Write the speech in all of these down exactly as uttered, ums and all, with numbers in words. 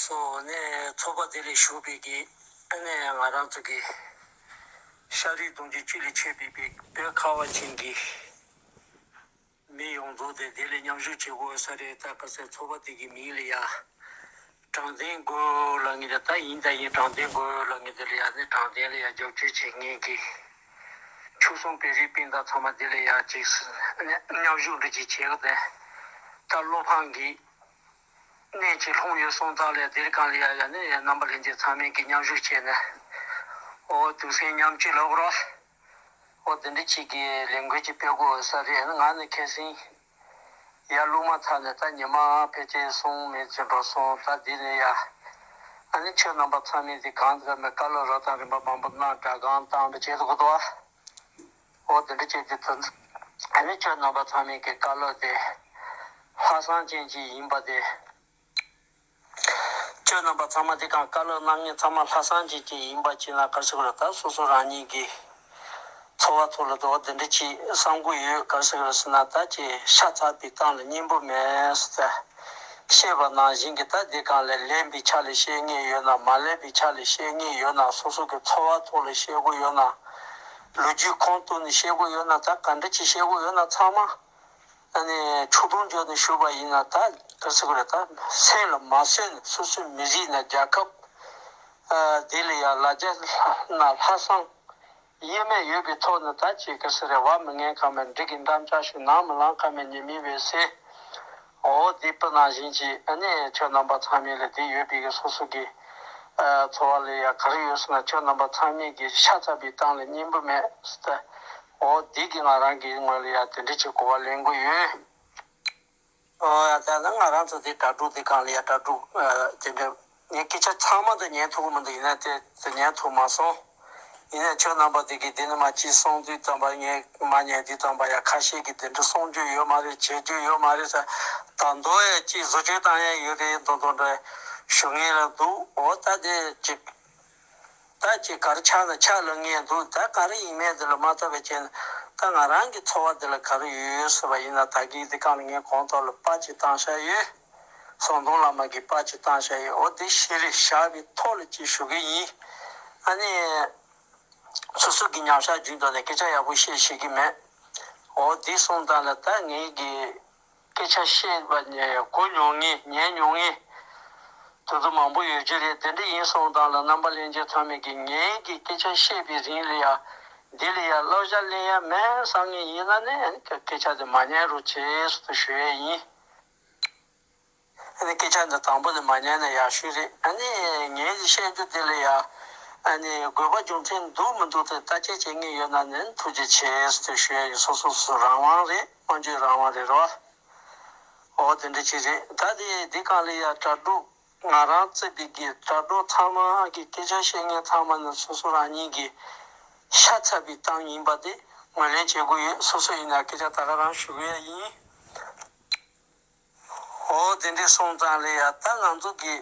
སོ་ནས་ཚོགས་པ་དེ་ལས་ཞུགས་པའི་གི་ཨ་ནས་ང་རང་ཚོ་གི་ཤ་རིགས་གདུང་རྒྱུད་སྤྱི་ལས་མཆེད་པའི་བོད་ཁ་བ་ཅན་གྱི་མི་ཡོངས་རྫོགས་དེ་དེ་ལས་མཉམ་ཞུགས་བྱེད་དགོས་ས་རེད། ད་ག་ཚོད་ཚོགས་པ་དེ་གི་མིང་ལ་ཡ་དྲང་བདེན་དགོས་ལ་ངེས་ད་ད་ཡིན་ད་ཡིན་དྲང་བདེན་དགོས་ལ་ངེས་དེ་ལ་ཡ་ནས་དྲང་བདེན་ལ་ཡ་རྒྱབ་སྐྱོར་བྱེད་མཁན་གྱི་ཆོལ་གསུམ་བོད་རིགས་སྤུན་ཟླ་ཚང་མ་དེ་ལ་ཡ་ཅིག་མཉམ་ཞུགས་འདྲ་ཅིག་བྱེད་གི་དེ་ད་བློ་ཕམ་གྱི་གནས་ཅིག་ལྷུང་ཡོད་སོང་ཙང་ལས་དེར་གང་ལ་ཡ་ཡ་ནས་རྣམ་པ་ལྷན་རྒྱས་ཚང་མས་ཀྱི་མཉམ་ཞུགས་བྱས་ནས་ཨོ་དུག་སེམས་མཉམ་སྐྱེད་ལབ་རོགས། ཨོ་དེ་འདྲ་ཅིག་གི་ལས་འགུལ་ཅིག་སྤེལ་དགོས་ས་རེད། ང་ནི་ཁ་སང་ཡར་ལུང་མ་ཚར་ནས་ད་ཉི་མ་ཕལ་ཆེར་གསུམ་མིན་ཅིག་འགྲོ་སོང་། ད་འདི་ནས་ཡ་ཨ་ནི་ཁྱོད་རྣམ་པ་ཚང་མས་འདི་གང་ཟེར་མེད་བཀའ་སློབ་རོགས་དང་རིམ་པ་མང་པོ་གནང་སྦྲགས་གང་བཏང་འདྲ་བྱེད་དགོས་འདུག་ཨོ་དེ་འདྲ་བྱེད་དུས་ད་ཨ་ནི་ཁྱོད་རྣམ་པ་ཚང་མས་ཀྱི་བཀའ་སློབ་དེ་ལྷག་བསམ་ཅན་ཅིག་ཡིན་པ་དེ། ཁྱོད་རྣམ་པ་ཚང་མ་འདི་གང་བཀའ་སློབ་གནང་མཁན་ཚང་མ་ལྷག་བསམ་ཅན་ཅིག་ཡིན་པ་ཅིག་ན་ག་རེ་ཟེར་དགོས་རེད། ད་སོ་སོ་རང་ཉིད་ཀྱི་འཚོ་བ་ཐོག་ལ་འགྲོ་བ་འདི་འདྲ་ཅིག་བསམ་གྱི་ཡོད། ག་རེ་ཟེར་དགོས་རེད་ཟེར་ན་ད་ཅིག་ཤ་ཚ་བའི་གཏམ་ལ་སྙིང་པོ་མེད་ཟེར་ཏེ་བཤད་པ་ནང་བཞིན་གྱི་ད་འདི་གང་ལས་ལེན་པའི་ཆ་ལ་བཤད་མཁན་ཡོད་ན་མ་ལེན་པའི་ཆ་ལ་བཤད་མཁན་ཡོད་ན་སོ་སོ་གི་འཚོ་བ་ཐོག་ལ་བཤད་དགོས་ཡོད་ན་ལོ་རྒྱུས་ཁུངས་གཏུགས་ནས་བཤད་དགོས་ཡོད་ན་ད་ག་འདྲ་ཅིག་བཤད་དགོས་ཡོད་ན་ཚང་མ། ཨ་ནི་ཆོས་དུང་འཇོག་ནས་ཞུས་པ་ཡིན་ན་ད་ག་རེ་ཟེར་དགོས་རེད། ད་སེམས་ལ་མ་བཟོད་ནས་སོ་སོའི་མི་རིགས་ན་རྒྱལ་ཁབ་ཨ་དེ་ལ་ཡང་ལ་རྒྱ་ན་ལྷག་བསམ་དབྱེར་མེད་ཡོད་པའི་ཐོག་ནས་ད་ཅིག་ག་རེ་ཟེར་རེད། བ་མི་ངན་ཁ་མེད་འབྲི་གི་འདམ་ལྕག་ཞུ་ནང་མི་ལང་ཁ་མེད་ཉི་མའི་འོད་ཟེར། འོ་དེ་པ་ནང་བཞིན་གྱི་ཨ་ནི་ཁྱོད་རྣམ་པ་ཚང་མས་ལ་དེ་ཡོད་པའི་གི་སོ་སོ་གི་ཨ་འཚོ་བ་ལ་ཡ་ག་རེ་ཡོད་ཟེར་ན་ཁྱོད་རྣམ་པ་ཚང་མས་གི་ཤ་ཚ་བའི་གཏམ་ལ་སྙིང་པོ་མེད་ཟེར་ཏེ། འོ་འདི་གི་ང་རང་གི་ངོས་ལ་ཡ་དེ་འདྲ་ཅིག་གོ་བ་ལེན་གི་ཡོད། ཨོ་ཡ་ད་ནི་ང་རང་ཚོ་དེ་གྲ་སྒྲིག་དེ་གང་ལ་ཡ་གྲ་སྒྲིག་དེ་འདྲ་ངས་སྐད་ཆ་ཚང་མ་དེ་ཉན་ཐུབ་གི་མི་འདུག་ཡིན་ན་དེ་དེ་ཉན་ཐུབ་མ་སོང་། ཡིན་ན་ཁྱོད་རྣམ་པ་དེ་གི་དེ་ནི་མ་ཅིག་གསུང་དུས་ཙམ་པ་ངས་མ་ཉན་དུས་ཙམ་པ་ཡ་ཁ་ཤས་ཀྱི་དེ་འདྲ་གསུང་རྒྱུ་ཡོད་མ་རེད་བྱེད་རྒྱུ་ཡོད་མ་རེད་ཟེར། ད་མདོ་ཡ་ཅིག་བཟོ་བཅོས་བཏང་ཡ་ཡོད་རེད་མདོ་མདོ་འདྲ་ཞུ་ངེས་ལ་འདུག་འོ་ད་དེ་ཅིག་ད་ཅིག་གར་ཆགས་ན་ཆགས་ལ་ངེས་འདུག་ད་ག་རེ་ཡིན་མེད་དེ་ལ་མ་ལྟོས་པའི་ཆེད་ད་ང་རང་གི་འཚོ་བ་དེ་ལ་ག་རེ་ཡོད་ཡོད་ཟེར་བ་ཡིན་ན་ད་གིན་དེ་གང་ལ་ངས་གོང་ཐོག་ལ་པར་ཅིག་བཏང་བཞག་ཡོད། ཟམ་གདོང་བླ་མ་གི་པར་ཅིག་བཏང་བཞག་ཡོད། འོ་དེ་ཤེས་རིག་བཞག་པའི་ཐོག་ལ་ཅིག་ཞུ་གི་ཡིན། ཨ་ནི་སོ་སོ་གི་ཉམས་ཆག་རྒྱུན་དུ་ནས་སྐད་ཆ་ཡག་པོ་བཤད་ཤེས་ཀྱི་མེད། འོ་དེ་སོང་ཙང་ལ་ད་ངས་གི་སྐད་ཆ་བཤད་པ་ནས་གོ་མྱོང་ངེས་ཉན་མྱོང་ངེས་དེ་ཚོ་མང་པོ་ཡོད་ཀྱི་རེད། དེ་འདྲ་ཡིན་སོང་ཙང་ལ་རྣམ་པ་ལྷན་རྒྱས་ཚང་མས་ཀྱི་ངེད་ཀྱི་སྐད་ཆ་བཤད་པའི་རིང་ལ་ཡ་འདི་ལ་ཡ་བསླབ་བྱ་ལེན་ཡ་མེད་བསམ་ངེས་ཡིན་ན་ནི་སྐད་ཆ་དེ་མ་ཉན་རོགས་བྱེད་ཟེར་ཞུ་ཡས་ཡིན། ཨ་ནི་སྐད་ཆ་འདི་དང་པོ་ནས་མ་ཉན་ན་ཡག་ཤོས་རེད། ཨ་ནི་ངེད་ཀྱི་བཤད་རྒྱུ་དེ་ལ་ཡ་ཨ་ནི་དགོས་པ་རྒྱུ་མཚན་འདུག་མི་འདུག་དེ་བརྟག་དཔྱད་བྱེད་མཁན་ཡོད་ན་ནི་ཐུགས་རྗེ་ཆེ་ཟེར་ཞུ་ཡ་ཡིན། སོ་སོ་སོ་རང་དབང་རེད། དབང་སྒྱུར་རང་དབང་རེད་རོ། འོ་དེ་འདྲ་ཅིག་རེད། ད་དེ་འདི་གང་ལ་ཡ་གྲ་སྒྲིག་ང་རང་བརྩིས་པའི་གི་གྲ་སྒྲིག་ཚང་མ་གི་སྐད་ཆ་བཤད་མཁན་ཚང་མ་ནི་སོ་སོ་རང་ཉིད་ཀྱི་ཤ་ཚ་བའི་གཏམ་ཡིན་པ་དེ་ངོས་ལེན་བྱེད་དགོས་ཡོད། སོ་སོ་ཡིན་ན་སྐད་ཆ་ད་ག་རང་ཞུ་གི་ཡ་ཡིན། འོ་དེ་འདྲས་སོང་ཙང་ལ་ཡ་ད་ང་ཚོ་གི་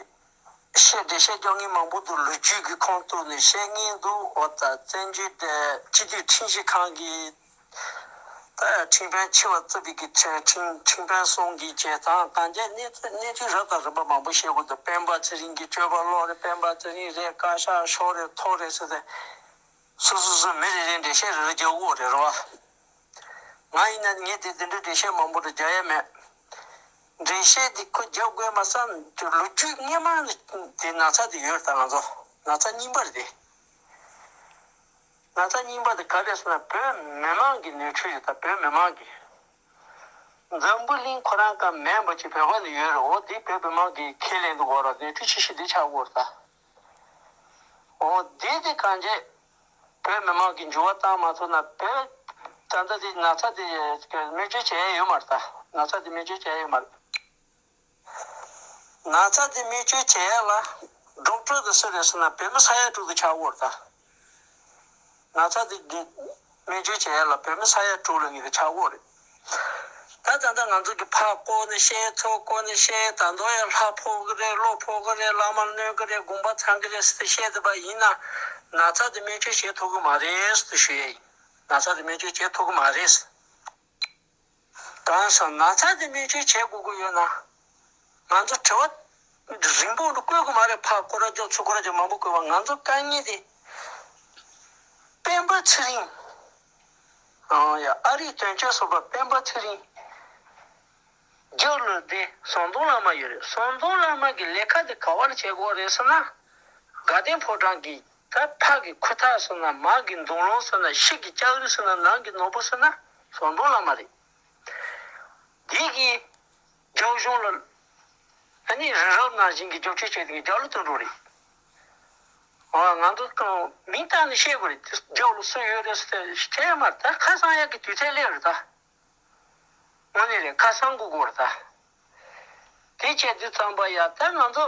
བཤད་འགྲེལ་བཤད་རྒྱག་མཁན་མང་པོ་འདུག་ལོ་རྒྱུས་ཀྱི་ཁོངས་གཏུགས་ནས་བཤད་མཁན་འདུག་འོ་ད་བཙན་བྱོལ་དེ་སྤྱི་འཐུས་ཁྲིམས་ཞིབ་ཁང་གི་ད་ཁྲིམས་དཔོན་ཆེ་བ་བརྩིས་པའི་གི་ཁྲིམས་ཁྲིམས་ཁྲིམས་དཔོན་གསུམ་གྱི་བྱེད་སྟངས་གང་ཅི་གནས་ཚུལ་གནས་ཚུལ་རབ་དང་རིམ་པ་མང་པོ་བཤད་དགོས་འདུག་སྤེན་པ་ཚེ་རིང་གི་སྤྱོད་པ་ལོག་རེད། སྤེན་པ་ཚེ་རིང་རེད། བཀའ་ཤག་ཤོག་རེད་ཐོག་རེད་ཟེར་ཏེ་སོ་སོ་སོའི་མི་རེ་རེ་འགྲེལ་བཤད་རེ་རེ་རྒྱག་དགོས་རེད་རོ། ང་ཡིན་ན་ངས་དེ་དེ་འདྲའི་འགྲེལ་བཤད་མང་པོ་རེ་རྒྱག་ཡ་མེད། འགྲེལ་བཤད་འདི་ཁོ་རྒྱག་དགོས་མ་བསམ་དུས་ལོ་རྒྱུས་སྔས་མ་ནས་དེ་ན་ཚ་དེ་ཡོད་རེད། ད་ང་ཚོ་ན་ཚ་རྙིང་པ་རེད་དེ། ན་ཚ་རྙིང་པ་དེ་ག་རེད་ཟེར་ན་བོད་མི་མང་གི་ནོར་འཁྲུལ་རེད། ད་བོད་མི་མང་གི་འཛམ་བུ་གླིང་ཁོ་རང་ག་མེད་པ་ཅིག་བོད་པ་ནས་ཡོད་རེད། འོ་དེ་བོད་མི་མང་གིས་ཁས་ལེན་འདུག་གོ་ར་ནོར་འཁྲུལ་ཆེ་ཤོས་དེ་ཆགས་ཡོད་རེད་ད། འོ་དེ་དེ་གང་བྱས། བོད་མི་མང་གི་འགྱུར་བ་བཏང་མ་ཐུབ་ན་བོད་ད་ལྟ་དེ་ན་ཚ་དེ་སྨན་བཅོས་བྱས་ཡོད་མ་རེད་ད། ན་ཚ་དེ་སྨན་བཅོས་བྱས་ཡོད་མ་རེད། ན་ཚ་དེ་སྨན་བཅོས་བྱས་ཡ་ལ་ཌོག་ཊར་དེ་སུ་རེད་ཟེར་ན་བོད་མི་ས་ཡ་དྲུག་དེ་ཆགས་ཡོད་རེད་ད། ན་ཚ་དེ་སྨན་བཅོས་བྱས་ཡ་ལ་བོད་མི་ས་ཡ་དྲུག་ལ་ངེས་དེ་ཆགས་ཡོད་རེད། ད་ད་ལྟ་ང་ཚོ་གི་ཕར་བསྐོར་ནས་བཤད་ཚུར་བསྐོར་ནས་བཤད། ད་དུང་ཡང་ལྷ་ཕོག་གི་རེད། བློ་ཕོག་གི་རེད། བླ་མ་གནོད་གི་རེད། དགོངས་པ་ཚང་གི་རེད་ཟེར་ཏེ་བཤད་བསྡད་པ་ཡིན་ན་ན་ཚ་དེ་སྨན་བཅོས་བྱེད་ཐུབ་ཀྱི་མ་རེད་ཟེར་ཏེ་ཞུ་ཡ་ཡིན། ན་ཚ་དེ་སྨན་བཅོས་བྱེད་ཐུབ་ཀྱི་མ་རེད། གང་ཟེར་ན་ཚ་དེ་སྨན་བཅོས་བྱེད་དགོས་ཀྱི་ཡོད་ན་ང་ཚོ་དྲི་བ་ རིང་པོ་འདྲ་བཀོད་གི་མ་རེད། ཕར་སྐོར་ར་རྒྱག་ཚུར་སྐོར་ར་རྒྱག་མང་པོ་བཀོད་པ། ང་ཚོ་དཀའ་ངལ་དེ་སྤེན་པ་ཚེ་རིང་། ཨང་ཡ། ཨ་རིའི་དོན་གཅོད་ཟུར་པ་སྤེན་པ་ཚེ་རིང་རྒྱབ་ལ་དེ་ཟམ་གདོང་བླ་མ་ཡོད་རེད། ཟམ་གདོང་བླ་མ་གི་ལས་ཀ་དེ་ག་བ་ལ་བྱེད་དགོས་རེད་ཟེར་ན། དགའ་ལྡན་ཕོ་བྲང་གི་ད་ཕ་གི་ཁུ་ཐག་ཟེར་ན། མ་གི་མདུང་ལོང་ཟེར་ན། ཕྱི་གི་ལྕགས་རི་ཟེར་ན། ནང་གི་ནོར་བུ་ཟེར་ན་ཟམ་གདོང་བླ་མ་རེད། འདི་གི་རྒྱབ་གཞུང་ལ་ཨ་ནི་རི་རབ་ནང་བཞིན་གྱི་རྒྱབ་སྐྱོར་བྱས་ཏེ་རྒྱབ་ལ་བཏོན་འགྲོ་རེད། འོ། ང་ཚོ་ཀྱང་མིང་བཏགས་ནས་བཤད་དགོས་རེད། རྒྱབ་ལ་སུ་ཡོད་རེད་ཟེར་ཏེ་དྲན་མ་རེད། ད་ཁ་སང་ཡག་གི་དུས་ཚོད་སླེབས་རེད་ད། དངོས་གནས་རེད། ཁ་སང་དགོས་དགོས་རེད་ད། དེ་བྱས་དུས་ཙམ་པ་ཡ། ད་ང་ཚོ་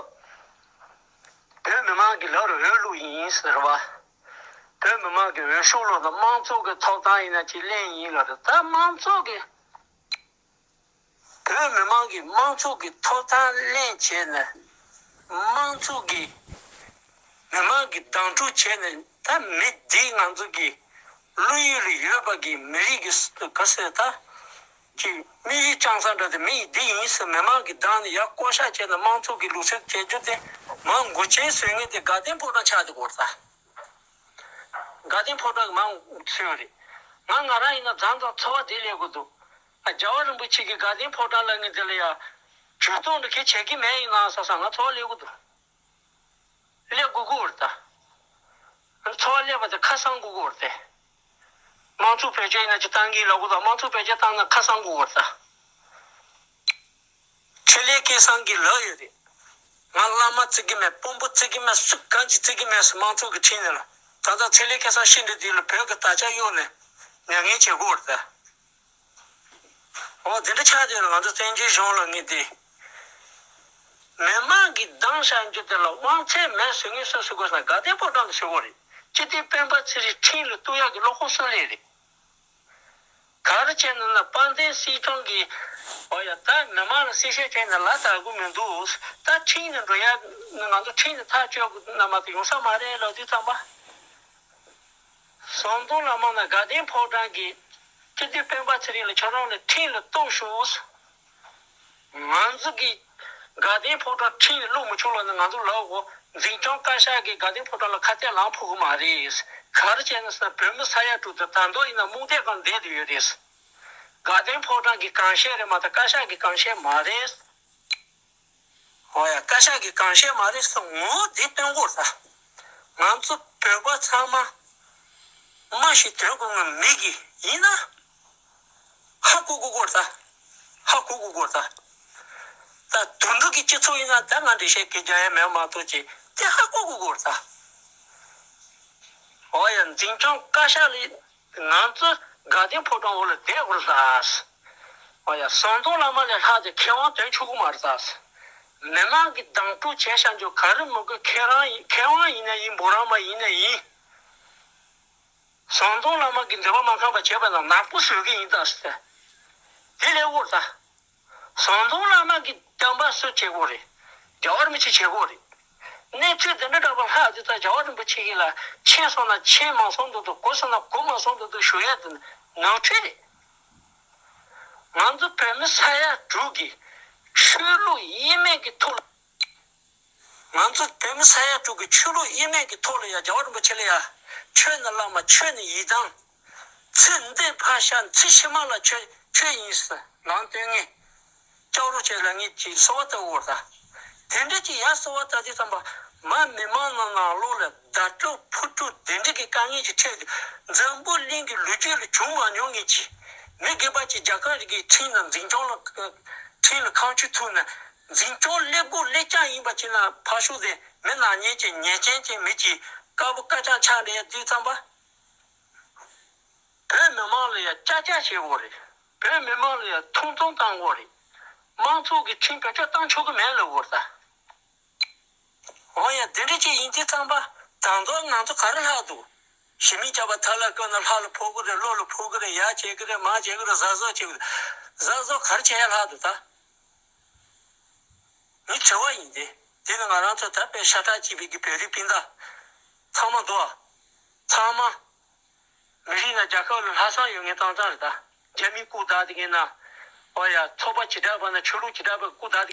བོད་མི་མང་གི་ལག་རུ་འོས་བླུགས་ཡིན་ཟེར་བ། བོད་མི་མང་གི་འོས་ཤོག་བླུགས་ན་དམངས་གཙོ་གི་ཐོབ་ཐང་ཡིན་ན་ཅིག་ལེན་ཡིན་ལབ་རེད། ད་དམངས་གཙོ་གི་བོད་མི་མང་གིས་དམངས་གཙོ་གི་ཐོབ་ཐང་ལེན་བྱས་ནས། དམངས་གཙོ་གི་མི་མང་གིས་གདན་དྲུག་བྱས་ནས། ད་མི་འདི་ང་ཚོ་གི་བློ་ཡུལ་ལ་ཡོད་པ་གི་མི་རིགས་ཀྱི་ག་ཟེར་ད་ཀྱི་དམིགས་ཡུལ་བཅངས་ས་འདྲ་དེ། མི་འདི་ཡིན་ཟེར་མི་མང་གི་གདན་ནས་ཡར་བསྐོ་བཞག་བྱས་ནས་དམངས་གཙོ་གི་ལུགས་སྲོལ་བྱེད་རྒྱུ་དེ་མར་མགོ་ཆེན་བཟོ་མཁན་དེ་དགའ་ལྡན་ཕོ་བྲང་ཆགས་བསྡད་ཡོད་རེད་ད། དགའ་ལྡན་ཕོ་བྲང་གི་མང་ཚོད་རེད། ང་ང་རང་ཡིན་ན་མཚམས་མཚམས་ཚོར་བ་དེ་སླེབས་ཀྱི་འདུག། ཨ། རྒྱལ་བ་རིན་པོ་ཆེ་གིས་དགའ་ལྡན་ཕོ་བྲང་ལབ་མཁན་དེ་ལ་ཡ་ཇུས་གཏོགས་འདྲ་གང་ཡང་བྱེད་ཀྱི་མེད་ཡིན་ན་བསམ་བསམ་ང་ཚོར་བ་སླེབས་ཀྱི་འདུག། སླེབས་དགོས་ཀྱི་ཡོད་རེད་ད། ཚོར་བ་སླེབས་པ་དེ་ཁ་གསང་དགོས་ཀྱི་ཡོད་རེད་དེ། དམངས་གཙོ་བེད་སྤྱོད་ཡིན་ན་ཅིག་བཏང་གི་ཡིན་ལབ་ཀྱི་འདུག། དམངས་གཙོ་བེད་སྤྱོད་བཏང་ན་ཁ་གསང་དགོས་ཀྱི་ཡོད་རེད་ད། ཆེད་ལས་སྐལ་བཟང་གིས་ལབ་ཡོད་རེད། ང་བླ་མ་བརྩི་གི་མེད། དཔོན་པོ་བརྩི་གི་མེད། སུ་གང་ཅིག་བརྩི་གི་མེད་ཟེར། དམངས་གཙོ་གི་ཁྲིམས་ནང་ལ། ད་ལྟ་ཆེད་ལས་སྐལ་བཟང་ཤི་འདི་དུས་ལ་བོད་ཀྱི་དར་ཆ་གཡུགས་ནས་མྱ་ངན་བྱེད་དགོས་རེད་ད། འོ། དེ་འདྲ་ཆགས་དུས་ལ་ང་ཚོ་བཙན་བྱོལ་གཞུང་ལ་ངས་དེ། མི་མང་གིས་གདན་བཞག་རྒྱུ་དེ་ལ་དབང་ཚད་མེད་ཟེར་མཁན་སུས་ཟེར་དགོས་ཟེར་ན་དགའ་ལྡན་ཕོ་བྲང་གིས་ཟེར་དགོས་རེད། སྤྱི་འཐུས་སྤེན་པ་ཚེ་རིང་ཁྲིམས་ལ་གཏུག་ཡག་གི་བློ་ཁོག་སུ་སླེབས་རེད། ག་རེ་བྱས་ན་ན། དཔལ་ལྡན་སྲིད་སྐྱོང་གིས། འོ་ཡ། ད་མི་མང་ལ་གསལ་བཤད་བྱས་ན་ལ་དགའ་གི་མི་འདུག། ད་ཁྲིམས་ནང་འགྲོ་ཡ། ང་ཚོ་ཁྲིམས་ནང་ཐག་གཅོད་དགོས་ན་མ་གཏོགས་ཡོང་ས་མ་རེད་ལབ་དུས་ཙམ་པ། ཟམ་གདོང་བླ་མ་ན་དགའ་ལྡན་ཕོ་བྲང་གིས་སྤྱི་འཐུས་སྤེན་པ་ཚེ་རིང་ལ་ཁྱོད་རང་ལ་ཁྲིམས་ལ་གཏུག་ཤོག། ང་ཚོ་གིས་དགའ་ལྡན་ཕོ་བྲང་ཁྲིམས་ལ་བླུག་མི་ཆོག་ལབ་ན་ང་ཚོ་ལབ་དགོས། འཛིན་སྐྱོང་བཀའ་ཤག་གིས་དགའ་ལྡན་ཕོ་བྲང་ལ་ཁ་གཏད་ལངས་ཕོད་ཀྱི་མ་རེད། ག་རེ་བྱས་ན་ཟེར་ན་བོད་མི་ས་ཡ་དྲུག་དེ་ད་དུང་ཡིན་ན་རྨོངས་དད་སྒང་བསྡད་དེ་ཡོད་རེད། དགའ་ལྡན་ཕོ་བྲང་གི་གང་བཤད་རེད་མ་གཏོགས་བཀའ་ཤག་གི་གང་བཤད་མ་རེད། འོ་ཡ། བཀའ་ཤག་གི་གང་བཤད་མ་རེད་ཟེར་ངོ་བོ་འདི་སྟོན་དགོས་ད། ང་ཚོ་བོད་པ་ཚང་མ་མ་ཤི་དོན་དགོས་ངོ་མི་གི་ཡིན་ན། ཧ་གོ་གོ་དགོས་ད། ཧ་གོ་གོ་དགོས་ད། ད་དུད་འགྲོ་གི་སྤྱི་ཚོགས་ཡིན་ན་ད་ང་འགྲེལ་བཤད་གི་རྒྱག་ཡ་མེད་མ་གཏོགས་ཅིག་དེ་ཧ་གོ་གོ་དགོས་ད། འོ་ཡ། འཛིན་སྐྱོང་བཀའ་ཤག་ལས། ང་ཚོ་དགའ་ལྡན་ཕོ་བྲང་འོག་ལ་བསྡད་དགོས་རེད་ད། ཨ་ཡ། ཟམ་གདོང་བླ་མ་ལས་ལྷག་དེ་མཁས་དབང་འདོན་ཆོག་གི་མ་རེད་ད། མི་མང་གིས་གདན་དྲུག་བྱས་བཞག་རྒྱུ་ག་རེ་མི་དགོས། མཁས་རང་ཡིན། མཁས་དབང་ཡིན་ན་ཡིན། འབུམ་རམས་པ་ཡིན་ན་ཡིན། ཟམ་གདོང་བླ་མ་གིས་འདོད་པ་མ་ཁེངས་པ་བྱས་པ་ན་ནག་པོ་བཟོ་གི་ཡིན་ད་ཟེར། དེ་ལས་འོར་ད། ཟམ་གདོང་བླ་མ་གི་བསྟན་པ་སྲུང་བྱེད་དགོས་རེད། རྒྱལ་བ་རིན་པོ་ཆེ་བྱེད་དགོས་རེད། གནས་ཚུལ་འདི་འདྲ་འདྲ་པོ་ལྷག་དུས་ད་རྒྱལ་བ་རིན་པོ་ཆེ་གིས་ལ་ཕྱིན་སོང་ན་ཕྱིན་མ་སོང་འདུག་འདུག། གོ་སོང་ན་གོ་མ་སོང་འདུག་འདུག་ཞུ་ཡ་དེ་ནོར་འཁྲུལ་རེད། ང་ཚོ་བོད་མི་ས་ཡ་དྲུག་གི་ཆོས་ལུགས་དབྱེ་མེད་ཀྱི་ཐོག་ལ། ང་ཚོ་བོད་མི་ས་ཡ་དྲུག་གི་ཆོས་ལུགས་དབྱེ་མེད་ཀྱི་ཐོག་ལ་ཡ་རྒྱལ་བ་རིན་པོ་ཆེ་ལ་ཡ། ཆོས་ནི་བླ་མ། ཆོས་ནི་ཡི་དམ། ཚེ་འདི་ཕར་བཞག་ཚེ་ཕྱི་མ་ལ་ཆོས་ཆོས་ཡིན་ཟེར་ལམ་སྟོན་མཁན། སྐྱབས་རོགས་བྱེད་ལ་ངས་ཅིག་གསོལ་བ་བཏབ་ཡོད་ད། དེ་འདྲ་ཅིག་ཡར་གསོལ་བ་བཏབ་དུས་ཙམ་པ། མ་མི་མང་ནང་ནང་ལོགས་ལ་བརྡ་སྤྲོད་ཕུ་དཀྲུག་དེ་འདྲ་གི་དཀའ་ངལ་ཅིག་འཕྲད་དུས། འཛམ་བུ་གླིང་གི་ལོ་རྒྱུས་ལ་བྱུང་མ་མྱོང་མཁན་ཅིག། མི་སྒེར་པ་ཅིག་རྒྱ་གར་གྱི་ཁྲིམས་དང་འཛིན་སྐྱོང་ལ་ཁྲིམས་ལ་ཁ་མཆུ་ཐུག་ནས། འཛིན་སྐྱོང་སླེབས་དགོས་སླེབས་རྐྱང་ཡིན་པ་ཅིག་ན་ཕར་ཞོག་དེ་མི་ནག་ཉེས་ཅན་ཉེས་ཅན་ཅན་མི་ཅིག་དཀར་པོ་དཀར་རྐྱང་ཆགས་འདྲ་ཡ་དུས་ཙམ་པ། བོད་མི་མང་ལ་ཡ་ཅག་ཅག་བྱེད་དགོས་རེད། བོད་མི་མང་ལ་ཡ་ཐུང་ཐུང་བཏང་དགོས་རེད། དམངས་གཙོ་གི་ཁྲིམས་བེད་སྤྱོད་བཏང་ཆོག་གི་མེད་ལབ་དགོས་རེད་ད། འོ་ཡ། དེ་འདྲ་ཅིག་ཡིན་དུས་ཙམ་པ། ད་དུང་ང་ཚོ་ག་རེ་ལྷག་འདུག། ཞི་མི་སྐྱ་པ་ཐ་ལ་བཀོད་ན་ལྷ་ལ་ཕོག་གི་རེད། ཀླུ་ལ་ཕོག་གི་རེད། ཡར་བྱེད་གི་རེད། མར་བྱེད་གི་རེད། གཟབ་གཟབ་བྱེད་གི་རེད། གཟབ་གཟབ་ག་རེ་བྱེད་ཡ་ལྷག་འདུག་ད། མི་བྱེ་བ་ཡིན་ཏེ། དེ་ནི་ང་རང་ཚོ་ད་དཔེ་ཤ་ཁྲག་གཅིག་པའི་གི་བོད་རིགས་སྤུན་ཟླ་ཚང་མ་འདུག་ཨ། ཚང་མ་མི་རིགས་ན་རྒྱལ་ཁབ་ལ་ལྷག་བསམ་ཡོད་མཁན་ཏན་ཏན་རེད་ད། རྒྱ་མིའི་སྐུ་བདག་དེ་གིན་ན། ཨོ་ཡ། ཚོགས་པ་ཇི་འདྲ་བ་ན་ཆོས་ལུགས་ཇི་འདྲ་བའི་སྐུ་བདག་དེ་གིན།